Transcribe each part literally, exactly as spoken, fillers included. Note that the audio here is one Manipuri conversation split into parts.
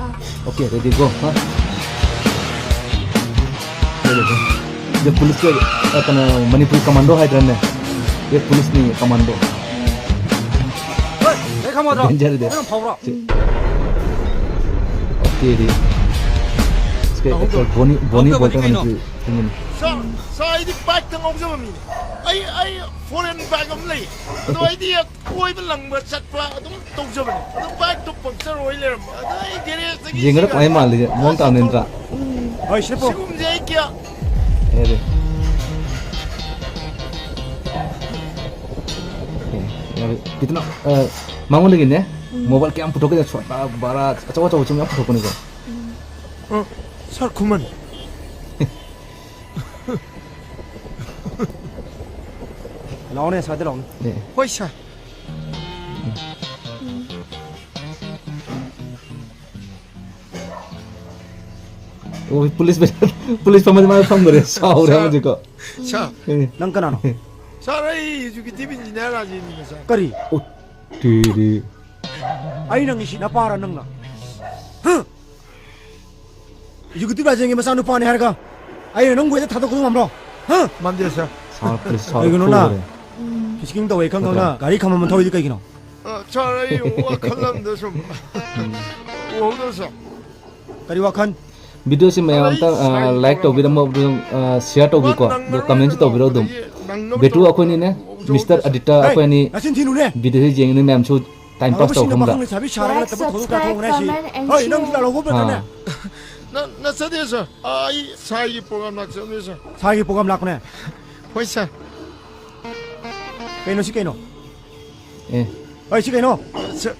Okay, ready, go. हाँ। ये देखो, ये पुलिस के, अपना मणिपुरी कमांडो है इधर में। ये पुलिस नहीं है, कमांडो। डेंजर है। Okay, ready। इसके एक बोनी, बोनी बोलते हैं मणिपुरी। ꯁꯥꯔ, ꯁꯥꯔ, ꯑꯩꯗꯤ ꯕꯥꯏꯛꯇ ꯉꯥꯎꯖꯕ ꯃꯤꯅꯤ꯫ ꯑꯩ, ꯑꯩ ꯐꯣꯔꯦꯟ ꯕꯥꯏꯛ ꯑꯃ ꯂꯩ꯫ ꯑꯗꯣ ꯑꯩꯗꯤ ꯀꯣꯏꯕ ꯂꯪꯕ ꯆꯠꯄ ꯑꯗꯨꯝ ꯇꯧꯖꯕꯅꯦ꯫ ꯑꯗꯣ ꯕꯥꯏꯛꯇꯣ ꯄꯝꯆꯔ ꯑꯣꯏ ꯂꯩꯔꯝꯕ꯫ ꯑꯗꯣ ꯑꯩ ꯒꯦꯔꯦꯖꯇꯒꯤ ꯌꯦꯡꯕꯗ ꯀꯃꯥꯏ ꯃꯥꯜꯂꯤ? ꯃꯑꯣꯡ ꯇꯥꯕ ꯅꯠꯇ꯭ꯔꯥ? ꯍꯣꯏ, ꯁꯤꯗ ꯄꯨꯔꯛꯑꯣ꯫ ꯁꯤꯒꯨꯝꯕꯁꯦ ꯑꯩ ꯀꯌꯥ ꯑꯦ, ꯑꯦ꯫ ꯑꯦ, ꯌꯥꯔꯦ꯫ ꯈꯤꯇꯪ, ꯑ, ꯃꯉꯣꯟꯗꯒꯤꯅꯦ, ꯎꯝ꯫ ꯃꯣꯕꯥꯏꯜ ꯀꯌꯥꯝ ꯄꯨꯊꯣꯛꯀꯦ? ꯁꯣꯇꯥ, ꯕꯥꯔꯥ, ꯑꯆꯧ ꯑꯆꯧꯕꯁꯨ ꯃꯌꯥꯝ ꯄꯨꯊꯣꯛꯄꯅꯤꯀꯣ꯫ ꯑ, ꯁꯥꯔ ꯈꯨꯃꯟ꯫ ꯂꯥꯎꯅꯦ, ꯁ꯭ꯋꯥꯏꯗ ꯂꯥꯎꯅꯦ꯫ ꯑꯦ꯫ ꯍꯣꯏ, ꯁꯥꯔ꯫ ꯑꯣ, ꯄꯨꯂꯤꯁ, ꯄꯨꯂꯤꯁ ꯐꯝꯕꯗꯤ ꯃꯥ ꯐꯝꯗꯣꯔꯦ꯫ ꯁꯥꯎꯔꯦ ꯁꯥꯔ꯫ ꯍꯧꯖꯤꯛꯀꯣ꯫ ꯁꯥꯔ꯫ ꯑꯦ꯫ ꯅꯪ ꯀꯅꯥꯅꯣ? ꯁꯥꯔ, ꯑꯩ ꯑꯦꯖꯨꯀꯦꯇꯤꯚ ꯏꯟꯖꯤꯅꯤꯌꯥꯔ ꯔꯥꯖꯦꯟꯅꯤꯅ, ꯁꯥꯔ꯫ ꯀꯔꯤ? ꯑꯣ, ꯇꯦꯔꯦ꯫ ꯑꯩ ꯅꯪꯒꯤ ꯁꯤ ꯅꯄꯥꯔ ꯅꯪꯅ? ꯍꯥ? ꯑꯦꯖꯨꯀꯦꯇꯤꯚ ꯔꯥꯖꯦꯟꯒꯤ ꯃꯆꯥꯅꯨꯄꯥꯅꯤ ꯍꯥꯏꯔꯒ ꯑꯩꯅ ꯅꯪꯕꯨ ꯍꯦꯛꯇ ꯊꯥꯗꯣꯛꯄ ꯉꯝꯕ꯭ꯔꯣ? ꯍꯥ? ꯃꯥꯟꯗꯦ, ꯁꯥꯔ꯫ ꯁꯥꯔ, ꯄ꯭ꯂꯤꯖ, ꯁꯥꯔ, ꯀꯩꯒꯤꯅꯣ ꯅꯪ? ꯐꯨꯔꯦ꯫ ꯁꯤꯀꯤꯡ ꯇꯧꯋꯦ ꯈꯪ ꯈꯪꯅ ꯅꯠꯇ꯭ꯔꯥ? ꯒꯥꯔꯤ ꯈꯥꯝꯃꯝꯕ ꯊꯧꯔꯤꯗꯤ ꯀꯩꯒꯤꯅꯣ? ꯑ, ꯁꯥꯔ, ꯑꯩ ꯋꯥꯈꯜ ꯑꯃꯗ ꯁꯨꯝ ꯎꯍꯧꯗꯕ, ꯁꯥꯔ꯫ ꯀꯔꯤ ꯋꯥꯈꯜ? ꯚꯤꯗꯤꯑꯣꯁꯤ ꯃꯌꯥꯝ ꯑꯝꯇ, ꯑ, ꯂꯥꯏꯛ ꯇꯧꯕꯤꯔꯝꯃꯣ, ꯑꯗꯨꯝ, ꯑ, ꯁꯤꯌꯥꯔ ꯇꯧꯕꯤꯀꯣ, ꯑꯗꯣ ꯀꯃꯦꯟꯁꯨ ꯇꯧꯕꯤꯔꯣ ꯑꯗꯨꯝ꯫ ꯕꯦꯇꯨ ꯑꯩꯈꯣꯏꯅꯤꯅꯦ, ꯃꯤꯁꯇꯔ ꯑꯗꯤꯇꯥ ꯍꯩ, ꯑꯩꯈꯣꯏ ꯑꯅꯤ ꯅꯆꯤꯟ ꯊꯤꯅꯨꯅꯦ꯫ ꯚꯤꯗꯤꯑꯣꯁꯤ ꯌꯦꯡꯉꯤꯅꯦ ꯃꯌꯥꯝꯁꯨ ꯇꯥꯏꯝ ꯄꯥꯁ ꯇꯧ ꯈꯪꯕ꯭ꯔꯥ? ꯂꯩꯁꯥꯕꯤ ꯁꯥꯔꯒ ꯂꯩꯇꯕ ꯊꯧꯗꯣꯛ ꯇꯥꯊꯣꯛꯑꯣ ꯉꯁꯤ꯫ ꯍꯣꯏ, ꯅꯪ ꯂꯥꯛꯍꯧꯕ ꯐꯠꯇ꯭ꯔꯅꯦ? ꯑꯥ꯫ ꯅ-, ꯅꯠꯆꯗꯦ, ꯁꯥꯔ꯫ ꯑꯩ ꯁꯥꯔꯒꯤ ꯄ꯭ꯔꯣꯒ꯭ꯔꯥꯝ ꯂꯥꯛꯆꯕꯅꯦ, ꯁꯥꯔ꯫ ꯁꯥꯔꯒꯤ ꯄ꯭ꯔꯣꯒ꯭ꯔꯥꯝ ꯂꯥꯛꯄꯅꯦ? ꯍꯣꯏ, ꯁꯥꯔ꯫ ꯀꯩꯅꯣ ꯁꯤ ꯀꯩꯅꯣ? ꯑꯦ꯫ ꯍꯣꯏ, ꯁꯤ ꯀꯩꯅꯣ? ꯁꯥꯔ,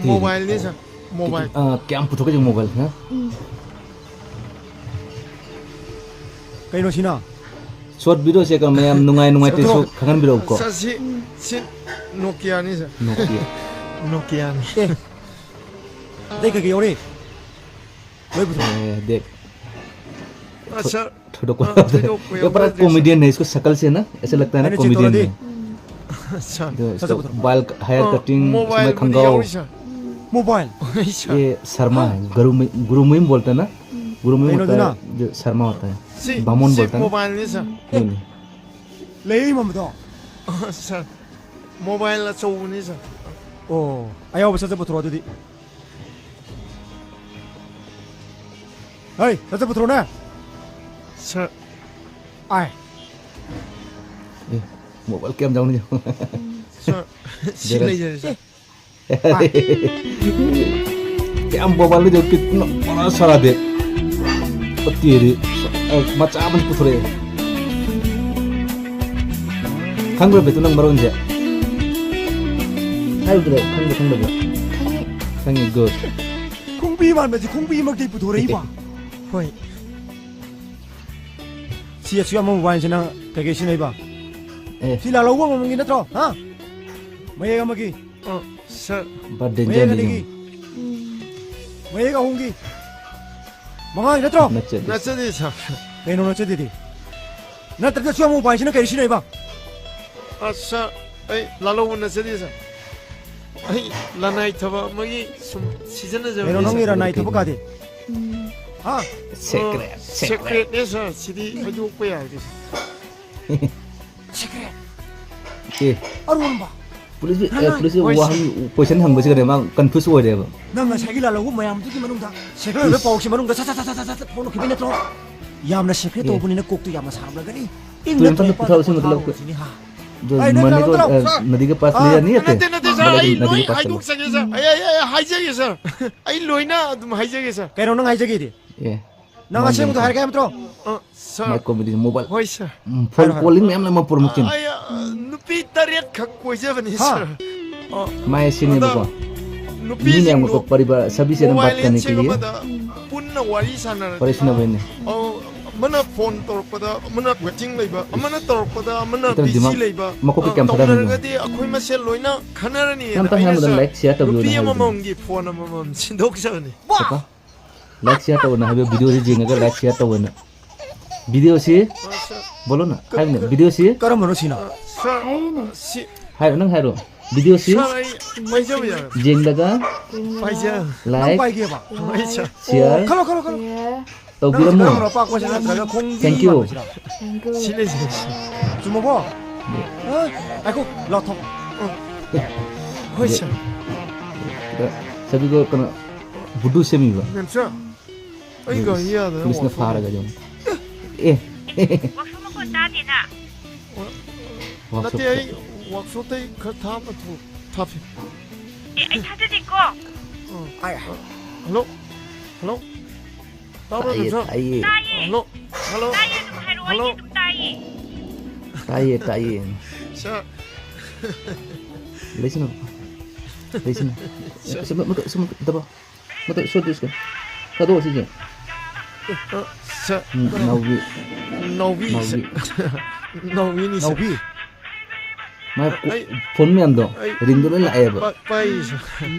ꯃꯣꯕꯥꯏꯜꯅꯤ, ꯁꯥꯔ꯫ ꯃꯣꯕꯥꯏꯜ꯫ ꯑꯥ, ꯀꯌꯥꯝ ꯄꯨꯊꯣꯛꯀꯦ ꯃꯣꯕꯥꯏꯜ, ꯍꯥ? ꯎꯝ꯫ ꯀꯩꯅꯣ ꯁꯤꯅ? ꯁꯣꯔꯠ ꯚꯤꯗꯤꯑꯣꯁꯦ ꯀꯩꯅꯣ ꯃꯌꯥꯝ ꯅꯨꯡꯉꯥꯏ ꯅꯨꯡꯉꯥꯏꯇꯦꯁꯨ ꯈꯪꯍꯟꯕꯤꯔꯛꯎꯀꯣ꯫ ꯁꯥꯔ, ꯁꯤ, ꯁꯤ ꯅꯣꯀꯤꯌꯥꯅꯤ, ꯁꯥꯔ꯫ ꯅꯣꯀꯤꯌꯥ꯫ ꯅꯣꯀꯤꯌꯥꯅꯤ꯫ ꯑꯦ꯫ ꯑꯇꯩ ꯀꯩꯀꯩ ꯌꯥꯎꯔꯤ? ꯂꯣꯏ ꯄꯨꯊꯣꯛꯑꯣ꯫ ꯑꯦ, ꯗꯦꯛ꯫ ꯑ, ꯁꯥꯔ꯫ ꯊꯣꯏꯗꯣꯛꯄ ꯑ, ꯌꯥꯎꯗꯦ꯫ ꯊꯣꯏꯗꯣꯛꯄ ये पूरा ꯌꯥꯎꯖꯗꯦ, ꯁꯥꯔ꯫ कॉमेडियन है, इसको शक्ल से ना ऐसे लगता है ना, ꯑꯩꯅ ꯆꯦꯛ कॉमेडियन ꯇꯧꯔꯗꯤ꯫ है। ꯁꯥꯔ꯫ जो इसको बाल हेयर अ, कटिंग, इसमें मोबाइल ꯈꯪꯒꯥꯎ। ꯌꯥꯎꯔꯤ, ꯁꯥꯔ꯫ मोबाइल। ये शर्मा है, गुरु मुहिम बोलता है ना, गुरु मुहिम होता है, जो शर्मा होता है, बामन बोलता है ना। मोबाइल नहीं सर। नहीं, नहीं। ले ही ममदो। सर, मोबाइल अच्छा नहीं सर। ओ, आया बस से पत्रो दीदी। हे, सर से पत्रो ना। सर। आए। ए, मोबाइल क्या जाऊँ नहीं। सर, सिलाई जाए सर। क्या मोबाइल जो कितना बड़ा सारा दे। पत्ती है रे। ए, मचा बन कुछ रे। खंग रे बेतु नंग मरोन जे। खंग रे, खंग रे, खंग रे। खंग रे, good. ꯈꯣꯡꯕꯤ ꯃꯥꯟꯕꯁꯤ ꯈꯣꯡꯕꯤꯃꯛꯇꯤ ꯄꯨꯊꯣꯔꯛꯏꯕ꯫ ꯍꯣꯏ꯫ ꯁꯤ ꯑꯁꯨꯛ ꯌꯥꯝꯕ ꯃꯣꯕꯥꯏꯜꯁꯤ ꯅꯪ ꯀꯩꯀꯩ ꯁꯤꯖꯤꯟꯅꯩꯕ? ꯑꯦ꯫ ꯁꯤ ꯂꯥꯛꯍꯧꯕ ꯑꯃꯃꯝꯒꯤ ꯅꯠꯇ꯭ꯔꯣ? ꯍꯥ? ꯃꯌꯦꯛ ꯑꯃꯒꯤ꯫ ꯑ, ꯁꯥꯔ꯫ ꯕꯥꯔꯠ ꯃꯌꯦꯛ ꯗꯦꯟꯖꯔꯅꯤ ꯑꯅꯤꯒꯤ꯫ ꯌꯦꯡꯉꯨ꯫ ꯃꯌꯦꯛ ꯑꯍꯨꯝꯒꯤ꯫ ꯃꯉꯥꯒꯤ ꯅꯠꯇ꯭ꯔꯣ? ꯅꯠꯆꯗꯦ꯫ ꯅꯠꯆꯗꯦ, ꯁꯥꯔ꯫ ꯀꯩꯅꯣ ꯅꯠꯆꯗꯦꯗꯤ? ꯅꯠꯇ꯭ꯔꯒ ꯑꯁꯨꯛ ꯌꯥꯝꯕ ꯃꯣꯕꯥꯏꯜꯁꯤꯅ ꯀꯩ ꯁꯤꯖꯤꯟꯅꯩꯕ? ꯑ, ꯁꯥꯔ, ꯑꯩ ꯂꯥꯜꯍꯧꯕ ꯅꯠꯆꯗꯦ, ꯁꯥꯔ꯫ ꯑꯩ ꯂꯅꯥꯏ ꯊꯕꯛ ꯑꯃꯒꯤ ꯁꯨꯝ ꯁꯤꯖꯤꯟꯅꯖꯕꯅꯤ, ꯀꯩꯅꯣ ꯅꯪꯒꯤ ꯁꯥꯔ꯫ ꯂꯅꯥꯏ ꯊꯕꯛ ꯀꯥꯗꯤ? ꯍꯥ? ꯁꯦꯀ꯭ꯔꯦꯠ, ꯑ, ꯁꯦꯀ꯭ꯔꯦꯠ꯫ ꯁꯦꯀ꯭ꯔꯦꯠꯅꯦ, ꯁꯥꯔ꯫ ꯁꯤꯗꯤ ꯍꯥꯏꯗꯣꯛꯄ ꯌꯥꯗꯦ, ꯁꯥꯔ꯫ ꯁꯦꯀ꯭ꯔꯦꯠ꯫ ꯑꯦ꯫ ꯑꯔꯣꯟꯕ꯫ ꯄꯨꯂꯤꯁ, ꯑꯦ, ꯂꯅꯥꯏ꯫ ꯄꯨꯂꯤꯁ ꯍꯣꯏ, ꯋꯥꯍꯪ, ꯁꯥꯔ꯫ ꯀꯣꯏꯁꯟ ꯍꯪꯕꯁꯤꯗꯅꯦ ꯃꯥ ꯀꯟꯐ꯭ꯌꯨꯁ ꯑꯣꯏꯔꯦꯕ꯫ ꯅꯪ ꯉꯁꯥꯏꯒꯤ ꯂꯥꯜꯍꯧꯕ ꯃꯌꯥꯝꯗꯨꯒꯤ ꯃꯅꯨꯡꯗ ꯁꯦꯀ꯭ꯔꯦꯠ ꯑꯣꯏꯕ ꯏꯁ꯫ ꯄꯥꯎꯁꯤ ꯃꯅꯨꯡꯗ ꯁꯠ ꯁꯠ ꯐꯣꯡꯗꯣꯛꯈꯤꯕ ꯅꯠꯇ꯭ꯔꯣ? ꯌꯥꯝꯅ ꯁꯦꯀ꯭ꯔꯦꯠ ꯑꯦ꯫ ꯇꯧꯕꯅꯤꯅ ꯀꯣꯛꯇꯨ ꯌꯥꯝꯅ ꯁꯥꯔꯝꯂꯒꯅꯤ꯫ ꯏꯪꯅ ꯇꯨꯔꯦꯟ ꯄꯟ ꯇꯨꯔꯦꯟ ꯄꯨꯊꯥꯎ ꯁꯤ ꯃꯇꯂꯕ ꯄꯣꯊꯥꯍꯧꯔꯁꯤꯅꯤ, ꯍꯥ? ꯑꯗꯣ ꯑꯩ ꯅꯪ ꯃꯅꯤꯗꯣ, ꯀꯩꯅꯣ ꯇꯧꯔꯣ, ꯑ, ꯁꯥꯔ꯫ ꯅꯗꯤꯒ ꯄꯥꯁ ꯑꯥ, ꯂꯩꯔꯅꯤ ꯑꯇꯦ? ꯅꯠꯇꯦ, ꯅꯠꯇꯦ, ꯁꯥꯔ, ꯃꯅꯤꯗꯣ ꯑꯩ ꯅꯗꯤꯒ ꯂꯣꯏ ꯄꯥꯁ ꯂꯩꯔꯅꯤ꯫ ꯍꯥꯏꯗꯣꯛꯆꯒꯦ, ꯁꯥꯔ꯫ ꯑꯩ, ꯑꯩ, ꯑꯩ ꯍꯥꯏꯖꯒꯦ, ꯁꯥꯔ꯫ ꯑꯩ ꯂꯣꯏꯅ ꯑꯗꯨꯝ ꯍꯥꯏꯖꯒꯦ, ꯁꯥꯔ꯫ ꯀꯩꯅꯣ ꯅꯪ ꯍꯥꯏꯖꯒꯦꯗꯤ? ꯑꯦ, ꯅꯪ ꯃꯥꯅꯤ, ꯑꯁꯦꯡꯕꯗꯣ ꯃꯥꯅꯤ꯫ ꯍꯥꯏꯔꯒꯦ ꯍꯥꯏꯕ ꯅꯠꯇ꯭ꯔꯣ? ꯑ, ꯁꯥꯔ꯫ ꯃꯥꯏ ꯀꯣꯃꯦꯗꯤ ꯃꯣꯕꯥꯏꯜ꯫ ꯍꯣꯏ, ꯁꯥꯔ꯫ ꯎꯝ, ꯐꯣꯟ ꯍꯥꯏꯔꯣ, ꯍꯥꯏꯔꯣ꯫ ꯀꯣꯂꯤꯡ ꯃꯌꯥꯝ ꯂꯩ, ꯃꯄꯨꯔ ꯃꯄꯨꯔ꯫ ꯑ, ꯑꯩ, ꯑ, ꯅꯨꯄꯤ ꯇꯔꯦꯠ ꯈꯛ ꯀꯣꯏꯖꯕꯅꯤ, ꯍꯥ? ꯁꯥꯔ꯫ ꯑ, ꯃꯥꯏ ꯁꯤꯅꯦꯕꯀꯣ꯫ ꯑꯗ ꯃꯤ ꯃꯌꯥꯝꯒ ꯅꯨꯄꯤꯁꯤꯡꯗꯣ ꯀꯣꯛ ꯄꯔꯤꯕ ꯁꯕꯤ ꯁꯦ ꯑꯗꯨꯝ ꯃꯣꯕꯥꯏꯜ ꯕꯥꯠ ꯀꯔꯅꯦ ꯍꯦꯟꯁꯦꯠ ꯀꯦ ꯂꯤꯌꯦ꯫ ꯑꯃꯗ ꯄꯨꯟꯅ ꯋꯥꯔꯤ ꯁꯥꯟꯅꯔꯗꯤ, ꯋꯥꯔꯤ ꯁꯥꯟꯅꯕꯩꯅꯦ꯫ ꯑꯧ, ꯑꯃꯅ ꯐꯣꯟ ꯇꯧꯔꯛꯄꯗ, ꯑꯃꯅ ꯋꯦꯇꯤꯡ ꯂꯩꯕ, ꯑꯃꯅ ꯇꯧꯔꯛꯄꯗ, ꯑꯃꯅ ꯈꯤꯇꯪ ꯕꯤꯖꯤ ꯗꯤꯃꯥꯟ ꯂꯩꯕ, ꯃꯀꯣꯛꯇ ꯑ, ꯀꯌꯥꯝ ꯊꯥꯗꯔꯝꯃꯤꯅꯣ? ꯇꯧꯅꯔꯒꯗꯤ ꯑꯩꯈꯣꯏ ꯃꯁꯦꯜ ꯂꯣꯏꯅ ꯈꯟꯅꯔꯅꯤꯅ ꯅꯪ ꯑꯝꯇꯪ ꯑꯩꯅ ꯍꯥꯏꯔꯝꯕꯗ ꯁꯥꯔ, ꯂꯥꯏꯛ ꯁꯤꯌꯥꯔ ꯇꯧꯕꯤꯌꯣꯅ ꯅꯨꯄꯤ ꯍꯥꯏꯕꯗꯨꯅꯤ꯫ ꯑꯃꯃꯝꯒꯤ ꯐꯣꯟ ꯑꯃꯃꯝ ꯁꯤꯟꯗꯣꯛꯆꯕꯅꯤ꯫ ꯀꯣ? ꯂꯥꯏꯛ ꯁꯤꯌꯥꯔ ꯇꯧꯑꯣꯅ ꯍꯥꯏꯕ ꯚꯤꯗꯤꯑꯣꯁꯤ ꯌꯦꯡꯉꯒ ꯂꯥꯏꯛ ꯁꯤꯌꯥꯔ ꯇꯧꯑꯣꯅ꯫ ꯚꯤꯗꯤꯑꯣꯁꯤ ꯑ, ꯁꯥꯔ꯫ ꯕꯣꯂꯣꯅ ꯍꯥꯏꯕꯅꯦ, ꯚꯤꯗꯤꯑꯣꯁꯤ꯫ ꯀꯔꯝꯕꯅꯣ ꯁꯤꯅ? ꯑ, ꯁꯥꯔ, ꯍꯥꯏꯔꯤꯅꯦ꯫ ꯁꯤ ꯍꯥꯏꯔꯣ, ꯅꯪ ꯍꯥꯏꯔꯣ꯫ ꯚꯤꯗꯤꯑꯣꯁꯤ ꯁꯥꯔ, ꯑꯩ ꯄꯥꯏꯖꯕ ꯌꯥꯒꯗ꯭ꯔꯥ? ꯌꯦꯡꯂꯒ ꯄꯥꯏꯖ-, ꯅꯪ like, ꯄꯥꯏꯒꯦꯕ? ꯍꯣꯏ, ꯁꯥꯔ꯫ ꯑꯣ, share ꯈꯜꯂꯣ, ꯈꯜꯂꯣ, ꯈꯜꯂꯣ꯫ ꯅꯪ ꯇꯧꯕꯤꯔꯝꯃꯨ꯫ ꯀꯔꯝꯕꯅꯣ, ꯑꯄꯥꯛꯄꯁꯦ ꯅꯠꯇ꯭ꯔꯒ ꯈꯣꯡꯖꯤ Thank you. ꯃꯥꯟꯕꯁꯤꯔꯣ? Thank you. ꯁꯤ ꯂꯩ, ꯁꯤ ꯂꯩ, ꯁꯤ ꯂꯩ꯫ ꯆꯨꯝꯃꯕꯣ? ꯌꯦ꯫ ꯑ, ꯉꯥꯏꯈꯣ, ꯂꯥꯎꯊꯣꯛ꯫ ꯎꯝ꯫ ꯍꯣꯏ, ꯌꯦ꯫ ꯁꯥꯔ꯫ ꯁꯥꯔ, ꯁꯥꯔ, ꯑꯗꯨꯒ ꯀꯩꯅꯣ, ꯚꯨꯗꯨ ꯁꯦꯝꯃꯤꯕ꯫ ꯃꯦꯝ ꯁꯥꯔ, ꯑꯩ ꯒꯥꯔꯤ ꯌꯥꯗꯅ ꯄꯨꯂꯤꯁꯅ ꯋꯥꯛꯁꯣꯞ ꯐꯥꯔꯒ ꯑꯗꯨꯝ꯫ ꯑꯦ꯫ ꯋꯥꯛꯁꯣꯞ ꯃꯈꯣꯟ ꯇꯥꯗꯦꯅ꯫ ꯋꯥꯛꯁꯣꯞ ꯅꯠꯇꯦ, ꯑꯩ ꯋꯥꯛꯁꯣꯞꯇꯩ ꯈꯔ ꯊꯥꯞꯅ ꯊꯣꯛ-, ꯊꯥꯞꯄꯤ꯫ ꯑꯦ, ꯑꯩ ꯊꯥꯖꯗꯦꯀꯣ꯫ ꯑ, ꯍꯜꯂꯣ? ꯍꯜꯂꯣ? ꯇꯥꯕ꯭ꯔꯣ, ꯇꯥꯏꯌꯦ, ꯃꯦꯝ ꯁꯥꯔ? ꯇꯥꯏꯌꯦ꯫ ꯇꯥꯏꯌꯦ꯫ ꯍꯜꯂꯣ? ꯍꯜꯂꯣ? ꯇꯥꯏꯌꯦ, ꯑꯗꯨꯝ ꯍꯥꯏꯔꯛꯑꯣ, ꯑꯩꯗꯤ ꯍꯜꯂꯣ? ꯑꯗꯨꯝ ꯇꯥꯏꯌꯦ꯫ ꯇꯥꯏꯌꯦ, ꯇꯥꯏꯌꯦ꯫ ꯁꯥꯔ꯫ ꯂꯩꯁꯅꯨ꯫ ꯂꯩꯁꯅꯨ꯫ ꯁꯥꯔ꯫ ꯁꯨꯝ, ꯁꯨꯝ, ꯁꯨꯝ, ꯗꯕ꯫ ꯃꯇꯝ ꯁꯣꯏꯗ꯭ꯔꯤꯁꯦ꯫ ꯊꯥꯗꯣꯛꯑꯣ ꯁꯤꯁꯦ꯫ ꯑ, ꯁꯥꯔ꯫ ꯎꯝ, ꯅꯥꯎꯕꯤ꯫ ꯅꯥꯎꯕꯤ, ꯅꯥꯎꯕꯤ꯫ ꯁꯥꯔ꯫ ꯅꯥꯎꯕꯤꯅꯤ, ꯁꯥꯔ꯫ ꯅꯥꯎꯕꯤ꯫ ꯃꯥ ꯀꯣ-, ꯑꯩ, ꯐꯣꯟ ꯃꯌꯥꯝꯗꯣ ꯑꯩ ꯔꯤꯡꯗꯣ ꯂꯣꯏ ꯂꯥꯛꯑꯦꯕ꯫ ꯄꯥ-, ꯄꯥꯏ, ꯁꯥꯔ꯫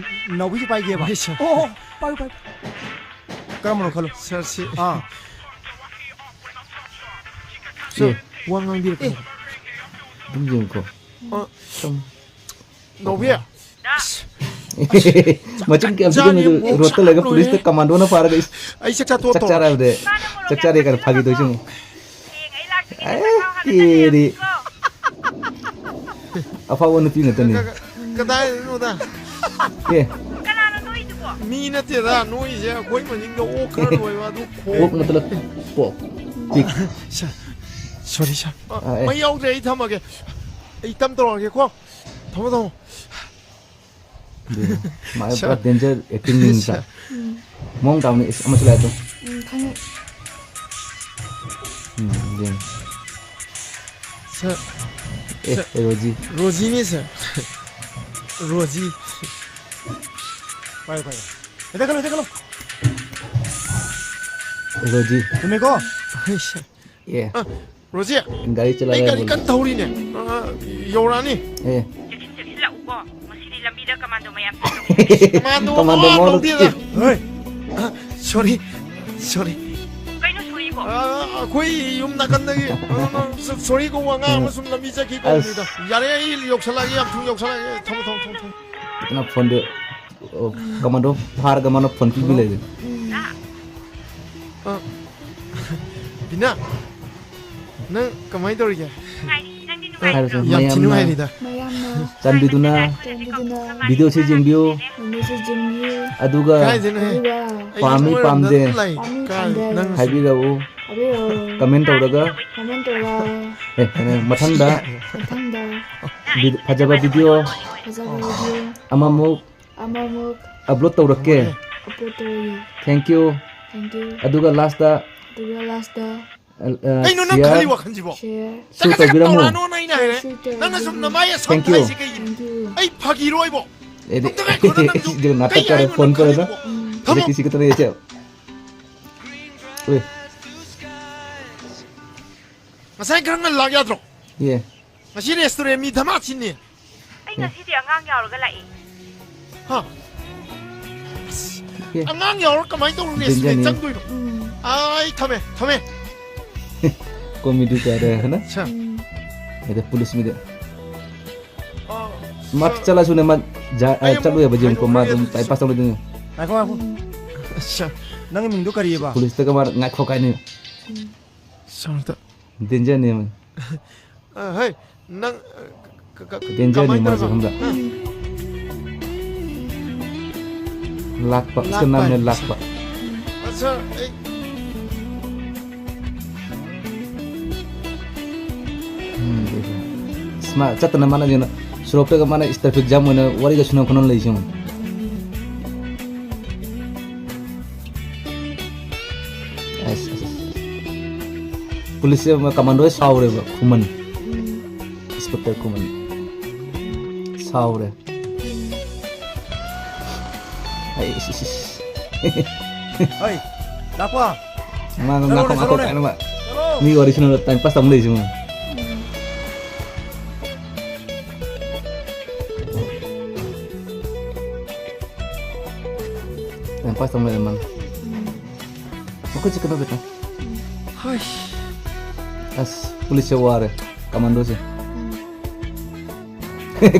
ꯅꯥꯎꯕꯤꯁꯨ ꯄꯥꯏꯒꯦꯕ? ꯄꯥꯏ, ꯁꯥꯔ꯫ ꯑꯣ, ꯑꯣ, ꯄꯥꯏꯌꯨ, ꯄꯥꯏꯌꯨ꯫ ꯀꯔꯝꯕꯅꯣ ꯈꯜꯂꯣ꯫ ꯁꯥꯔ, ꯁꯤ꯫ ꯑꯥ꯫ ꯁꯥꯔ, ꯑꯦ꯫ ꯋꯥ ꯉꯥꯡꯕꯤꯔꯛꯀꯅꯨ꯫ ꯑꯗꯨꯝ ꯌꯦꯡꯉꯨꯀꯣ꯫ ꯑ, ꯁꯨꯝ꯫ ꯅꯥꯎꯕꯤ꯫ ꯃꯆꯤꯟ ꯀꯌꯥꯝ ꯆꯥꯅꯤ ꯊꯤꯖꯤꯟꯕꯗꯨ ꯃꯣꯛ ꯔꯣꯠꯇ ꯂꯩꯔꯒ ꯁꯥ ꯄꯨꯂꯤꯁꯇ ꯂꯣꯏꯔꯦ꯫ ꯀꯃꯥꯟꯗꯣꯅ ꯐꯥꯔꯒ ꯏꯁ, ꯑꯩ ꯆꯥꯛ ꯆꯥ ꯇꯣꯛꯑ ꯆꯥꯛ ꯇꯧꯔꯦ꯫ ꯆꯥꯔꯕꯗꯤ, ꯆꯥꯛ ꯆꯥꯔꯦ ꯀꯥꯏꯅ ꯐꯥꯒꯤ ꯇꯧꯔꯤꯁꯤ ꯌꯦꯡꯉꯨ꯫ ꯑꯦ, ꯀꯦꯔꯤ꯫ ꯑꯐꯥꯎꯕ ꯅꯨꯄꯤ ꯉꯥꯛꯇꯅꯤ꯫ ꯀ-, ꯀ-, ꯀꯗꯥꯏꯗꯅꯣꯗ? ꯑꯦ꯫ ꯀꯅꯥꯅꯣ ꯅꯣꯏꯗꯨꯕꯣ? ꯃꯤ ꯅꯠꯇꯦꯗ, ꯅꯣꯏꯁꯦ ꯑꯩꯈꯣꯏ ꯃꯅꯤꯡꯗ ꯑꯣꯛ ꯈꯔ ꯂꯣꯏꯕ ꯑꯗꯨ ꯈꯣꯡ-, ꯑꯣꯛ ꯅꯠꯇꯅ ꯄꯣꯛ꯫ ꯄꯤꯛ꯫ ꯁ-, sorry, sir꯫ ꯑ, ꯑꯦ꯫ ꯃꯩ ꯌꯥꯎꯗ꯭ꯔꯦ, ꯑꯩ ꯊꯝꯃꯒꯦ꯫ ꯑꯩ ꯇꯞ ꯇꯧꯔꯛꯑꯒꯦꯀꯣ꯫ ꯊꯝꯃꯣ, ꯊꯝꯃꯣ꯫ ꯑꯗꯨꯅꯤ꯫ ꯃꯥ ꯁꯥꯔ꯫ ꯄꯨꯔꯥ danger acting ꯅꯤ ꯁꯥꯔ꯫ ꯁꯥꯔ꯫ ꯃꯑꯣꯡ ꯇꯥꯕꯅꯤ꯫ ꯏꯁ, ꯑꯃꯁꯨ ꯂꯥꯛꯑꯦ ꯇꯨ꯫ ꯎꯝ, ꯈꯪꯉꯦ꯫ ꯎꯝ, ꯌꯦꯡ꯫ ꯁꯥꯔ꯫ ꯑꯦ, ꯁꯥꯔ꯫ ꯑꯦ, ꯔꯣꯖꯤ꯫ ꯔꯣꯖꯤꯅꯤ, ꯁꯥꯔ꯫ ꯔꯣꯖꯤ꯫ ꯄꯥꯏꯌꯨ, ꯄꯥꯏꯌꯨ꯫ ꯍꯦꯛꯇ ꯈꯜꯂꯣ, ꯍꯦꯛꯇ ꯈꯜꯂꯣ꯫ ꯑꯦ, ꯔꯣꯖꯤ꯫ ꯆꯨꯝꯃꯦꯀꯣ? ꯍꯣꯏ, ꯁꯥꯔ꯫ ꯑꯦ꯫ ꯑ, ꯔꯣꯖꯤ, ꯒꯥꯔꯤ ꯆꯠꯂꯒ ꯑꯩ ꯒꯥꯔꯤ ꯂꯩꯕꯅꯦ꯫ ꯀꯟꯅ ꯊꯧꯔꯤꯅꯦ꯫ ꯑ, ꯌꯧꯔꯛꯑꯅꯤ꯫ ꯑꯦ꯫ ꯆꯦꯛꯁꯤꯟ ꯆꯦꯛꯁꯤꯜꯂꯛꯎꯀꯣ꯫ ꯉꯁꯤꯗꯤ ꯂꯝꯕꯤꯗ ꯀꯃꯥꯟꯗꯣ ꯃꯌꯥꯝ ꯊꯦꯡꯅꯕꯅꯦ꯫ ꯀꯃꯥꯟꯗꯣ ꯀꯃꯥꯟꯗꯣ ꯃꯋꯥ ꯃꯋꯥ ꯂꯧꯗꯦꯗ꯫ ꯂꯧꯗꯦ꯫ ꯍꯣꯏ꯫ ꯑ, sorry, sorry꯫ ꯀꯩꯅꯣ sorry ꯑ, ꯑꯩꯈꯣꯏ ꯌꯨꯝ ꯅꯥꯀꯟꯗꯒꯤ, ꯑ, ꯑ, ꯁꯣꯔꯤ ꯀꯧꯕ ꯑꯉꯥꯡ ꯑꯃ ꯁꯨꯝ ꯂꯝꯕꯤ ꯆꯠꯈꯤ ꯀꯧꯕꯅꯤꯗ꯫ ꯑꯁ꯫ ꯌꯥꯔꯦ, ꯑꯩ ꯌꯧꯁꯜꯂꯛꯑꯒꯦ, ꯌꯥꯝ ꯊꯨꯅ ꯌꯧꯁꯜꯂꯛꯑꯒꯦ꯫ ꯊꯝꯃꯣ, ꯊꯝꯃꯣ, ꯊꯝꯃꯣ, ꯊꯝꯃꯣ꯫ ꯀꯩꯅꯣ ꯐꯣꯟꯗꯨ, ꯑꯣ, ꯀꯃꯥꯟꯗꯣ ꯐꯥꯔꯒ ꯃꯥꯅ ꯐꯣꯟ ꯄꯤꯕꯤ ꯂꯩꯔꯦ꯫ ꯑ, ꯕꯤꯅꯥ, ꯅꯪ ꯀꯃꯥꯏꯅ ꯇꯧꯔꯤꯒꯦ? ꯍꯥꯏꯔꯁꯨ ꯌꯥꯝ ꯊꯤ ꯃꯌꯥꯝꯅ ꯅꯨꯡꯉꯥꯏꯔꯤꯗ꯫ ꯃꯌꯥꯝꯅ ꯆꯥꯟꯕꯤꯗꯨꯅ ꯆꯥꯟꯕꯤꯗꯨꯅ ꯚꯤꯗꯤꯑꯣꯁꯤ ꯌꯦꯡꯕꯤꯌꯨ꯫ ꯚꯤꯗꯤꯑꯣꯁꯤ ꯌꯦꯡꯕꯤꯌꯨ꯫ ꯑꯗꯨꯒ ꯀꯥꯏꯗꯩꯅꯣꯍꯦ? ꯑꯗꯨꯒ ꯑꯩ ꯄꯥꯝꯃꯤ ꯁꯣꯝ ꯄꯥꯝꯗꯦ ꯅꯥꯀꯟꯗ ꯂꯩ꯫ ꯄꯥꯝꯃꯤ ꯀꯥꯏ ꯄꯥꯝꯗꯦ꯫ ꯅꯪ ꯍꯥꯏꯕꯤꯔꯛꯎ꯫ ꯍꯥꯏꯕꯤꯔꯛꯎ꯫ ꯀꯃꯦꯟ ꯇꯧꯔꯒ ꯀꯃꯦꯟ ꯇꯧꯔꯒ ꯑꯦ, ꯀꯩꯅꯣ, ꯃꯊꯪꯗ ꯃꯊꯪꯗ ꯚꯤ-, ꯐꯖꯕ ꯚꯤꯗꯤꯑꯣ ꯐꯖꯕ ꯚꯤꯗꯤꯑꯣ ꯑꯃꯃꯨꯛ ꯑꯃꯃꯨꯛ ꯑꯞꯂꯣꯗ ꯇꯧꯔꯛꯀꯦ꯫ ꯑꯞꯂꯣꯗ ꯇꯧꯔꯛꯀꯦ꯫ Thank you꯫ Thank you꯫ ꯑꯗꯨꯒ ꯂꯥꯁꯇ ꯑꯗꯨꯒ ꯂꯥꯁꯇ ꯑ, ꯑ, ꯀꯩꯅꯣ ꯅꯪ ꯁꯤꯌꯥꯔ ꯈꯜꯂꯤ ꯋꯥꯈꯜꯁꯤꯕꯣ? ꯁꯤꯌꯥꯔ ꯁꯨ ꯆꯀꯠ ꯆꯀꯠ ꯇꯧꯕꯤꯔꯝꯃꯨ꯫ ꯇꯧꯔꯛꯑꯅꯣꯅ ꯑꯩꯅ ꯍꯥꯏꯔꯦ꯫ ꯁꯨ ꯇꯧꯔꯛꯑꯅꯣ꯫ ꯅꯪꯅ ꯁꯨꯝ ꯅꯃꯥꯏ ꯑꯁ꯭ꯋꯥꯏ Thank you꯫ ꯊꯥꯏꯁꯦ ꯀꯩꯒꯤꯅꯣ? Thank you꯫ ꯑꯩ ꯐꯥꯒꯤꯔꯣ ꯑꯩꯕꯣ? ꯑꯦ, ꯑꯗꯨ ꯑꯝꯇ ꯉꯥꯏꯈꯣ, ꯅꯪꯁꯨ ꯏꯗꯤ ꯅꯥꯇꯛ ꯀꯩ ꯀꯥꯔꯦ, ꯍꯥꯏꯅꯣ ꯐꯣꯟ ꯅꯪ ꯄꯔꯦꯗ꯫ ꯈꯜꯂꯤꯕꯣ? ꯎꯝ꯫ ꯊꯝꯃꯣ꯫ ꯏꯗꯤ ꯀꯤꯁꯤ ꯀꯇꯔ ꯌꯦꯁꯦ꯫ ꯑꯣꯏ꯫ ꯉꯁꯥꯏ ꯈꯔ ꯉꯟꯅ ꯂꯥꯛ ꯌꯥꯗ꯭ꯔꯣ? ꯌꯦ꯫ ꯉꯁꯤ ꯔꯦꯁꯇꯨꯔꯦꯟ ꯃꯤ ꯙꯃꯥ ꯆꯤꯟꯅꯤ꯫ ꯑꯩ ꯉꯁꯤꯗꯤ ꯑꯉꯥꯡ ꯌꯥꯎꯔꯒ ꯂꯥꯛꯏ꯫ ꯍꯥ? ꯑꯦ꯫ ꯑꯉꯥꯡ ꯌꯥꯎꯔ ꯀꯃꯥꯏꯅ ꯇꯧꯔ ꯔꯦꯁꯇꯨꯔꯦꯟ ꯗꯦꯟꯖꯔꯅꯤ꯫ ꯆꯪꯗꯣꯏꯅꯣ? ꯎꯝ꯫ ꯑꯩ ꯊꯝꯃꯦ, ꯊꯝꯃꯦ꯫ ꯀꯣꯃꯦꯗꯤ ꯀꯌꯥ ꯔꯦ, ꯍꯥꯏꯅ? ꯑꯠꯁꯥ꯫ ꯑꯦ, ꯄꯨꯂꯤꯁ ꯃꯤꯗ꯫ ꯑ, ꯃꯥ ꯁꯥꯔ꯫ ꯆꯠꯂꯁꯨꯅꯦ, ꯃꯥ ꯖꯥ-, ꯑ, ꯑꯩ ꯑꯃꯨꯛ ꯆꯠꯂꯨ ꯌꯥꯕ ꯌꯦꯡꯉꯨꯀꯣ, ꯃꯥ ꯍꯥꯏꯗꯣꯛꯎꯔꯦ ꯑꯗꯨꯝ ꯑꯗꯨꯗꯤ, ꯇꯥꯏꯝ ꯁꯥꯔ꯫ ꯄꯥꯁ ꯇꯧꯔꯗꯣꯏꯅꯦ꯫ ꯉꯥꯏꯈꯣ, ꯉꯥꯏꯈꯣ꯫ ꯑꯠꯁꯥ꯫ ꯅꯪꯒꯤ ꯃꯤꯡꯗꯣ ꯀꯔꯤꯑꯕ? ꯄꯨꯂꯤꯁꯇꯒ ꯃꯥ ꯉꯥꯏꯈꯣ ꯀꯥꯏꯅ꯫ ꯁꯥꯔꯗ꯫ ꯗꯦꯟꯖꯔꯅꯦ ꯃꯥ꯫ ꯑ, ꯍꯩ, ꯅꯪ, ꯑ, ꯀ-, ꯀ-, ꯀ-, ꯗꯦꯟꯖꯔꯅꯤ ꯀꯃꯥꯏꯅ ꯃꯥꯁꯦ ꯇꯧꯔꯤꯅꯣ? ꯈꯪꯕ꯭ꯔꯥ? ꯑ꯫ ꯂꯥꯛꯄ, ꯏꯁꯀ ꯂꯥꯛꯄ ꯅꯥꯝꯅ ꯍꯥꯏꯕꯁꯦ꯫ ꯂꯥꯛꯄ꯫ ꯑꯠꯆꯥ, ꯑꯩ ꯎꯝ, ꯑꯁ, ꯃꯥ ꯆꯠꯇꯅ ꯃꯥꯅ ꯀꯩꯅꯣ, ꯁꯣꯔꯣꯛꯇꯒ ꯃꯥꯅ ꯇ꯭ꯔꯥꯐꯤꯛ ꯖꯥꯝ ꯑꯣꯏꯅ ꯋꯥꯔꯤꯒ ꯁꯨꯅ ꯈꯣꯠꯅ ꯂꯩꯁꯦ ꯌꯦꯡꯉꯣ꯫ ꯑꯁ, ꯑꯁ, ꯑꯁ꯫ ꯄꯨꯂꯤꯁꯁꯦ ꯀꯃꯥꯟꯗꯣ ꯁꯥꯎꯔꯦꯕ, ꯈꯨꯃꯟ꯫ ꯎꯝ꯫ ꯏꯟꯁꯄꯦꯛꯇꯔ ꯈꯨꯃꯟ꯫ ꯁꯥꯎꯔꯦ꯫ ꯑꯩ, ꯏꯁ, ꯏꯁ, ꯏꯁ꯫ ꯍꯩ, ꯂꯥꯛꯄ꯫ ꯃꯥ, ꯆꯠꯂꯣꯅꯦ, ꯉꯥꯈꯣ, ꯉꯥꯈꯣ, ꯆꯠꯂꯣꯅꯦ꯫ ꯀꯥꯏꯅ ꯃꯥ꯫ ꯆꯠꯂꯣ꯫ ꯃꯤ ꯋꯥꯔꯤ ꯁꯥꯟꯅꯕ ꯇꯥꯏꯝ ꯄꯥꯁ ꯇꯧ ꯂꯩꯁꯤ ꯃꯥ꯫ ꯇꯥꯏꯝ ꯄꯥꯁ ꯇꯧ ꯂꯩꯔꯦ ꯃꯥꯅ꯫ ꯃꯈꯨꯠꯁꯦ ꯀꯩꯅꯣ ꯈꯤꯇꯪ꯫ ꯑꯁ, ꯄꯨꯂꯤꯁꯁꯦ ꯋꯥꯔꯦ, ꯀꯃꯥꯟꯗꯣꯁꯦ꯫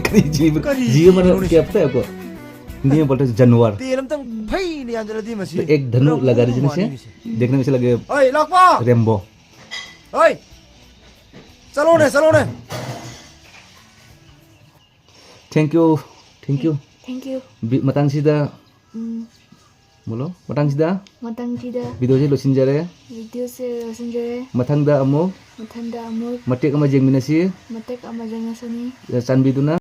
ꯀꯔꯤ ꯖꯤꯕ? ꯀꯔꯤ ꯖꯤꯕ ꯃꯔꯝ ꯖꯤꯕꯅꯣꯅꯦ? ꯀꯌꯥ ꯄꯇꯥ ꯍꯦ ꯑꯞꯀꯣ? ꯍꯤꯟꯗꯤ ꯃꯦ ꯕꯣꯜꯇꯦ ꯍꯦ ꯖꯥꯅꯋꯔ꯫ ꯇꯦꯜ ꯑꯝꯇꯪ ꯐꯩꯅ ꯌꯥꯟꯖꯜꯂꯗꯤ ꯃꯁꯤ ꯑꯦꯛ ꯙꯅꯨ ꯄꯨꯔꯥ ꯂꯒꯥ ꯃꯑꯣꯡ ꯗꯤꯖꯤꯅꯦ ꯁꯦ꯫ ꯃꯥꯟꯅꯤꯅꯦ ꯁꯤ꯫ ꯗꯦꯈꯅꯦ ꯃꯦ ꯑꯩꯁꯦ ꯂꯒꯦ ꯍꯣꯏ, ꯂꯥꯛꯄ! ꯔꯦꯝꯕꯣ꯫ ꯍꯣꯏ! ꯆꯠꯂꯣꯅꯦ, ꯆꯠꯂꯣꯅꯦ! Thank you, thank you꯫ Thank you꯫ B-, ꯃꯇꯥꯡꯁꯤꯗ ꯎꯝ꯫ ꯕꯣꯂꯣ, ꯃꯇꯥꯡꯁꯤꯗ ꯃꯇꯥꯡꯁꯤꯗ ꯚꯤꯗꯤꯑꯣꯁꯤ ꯂꯣꯏꯁꯤꯟꯖꯔꯦ꯫ ꯚꯤꯗꯤꯑꯣꯁꯦ ꯂꯣꯏꯁꯤꯟꯖꯔꯦ꯫ ꯃꯊꯪꯗ ꯑꯃꯨꯛ ꯃꯊꯪꯗ ꯑꯃꯨꯛ ꯃꯇꯦꯛ ꯑꯃ ꯌꯦꯡꯃꯤꯟꯅꯁꯤ꯫ ꯃꯇꯦꯛ ꯑꯃ ꯌꯦꯡꯉꯁꯤꯅꯤ꯫ ꯆꯥꯟꯕꯤꯗꯨꯅ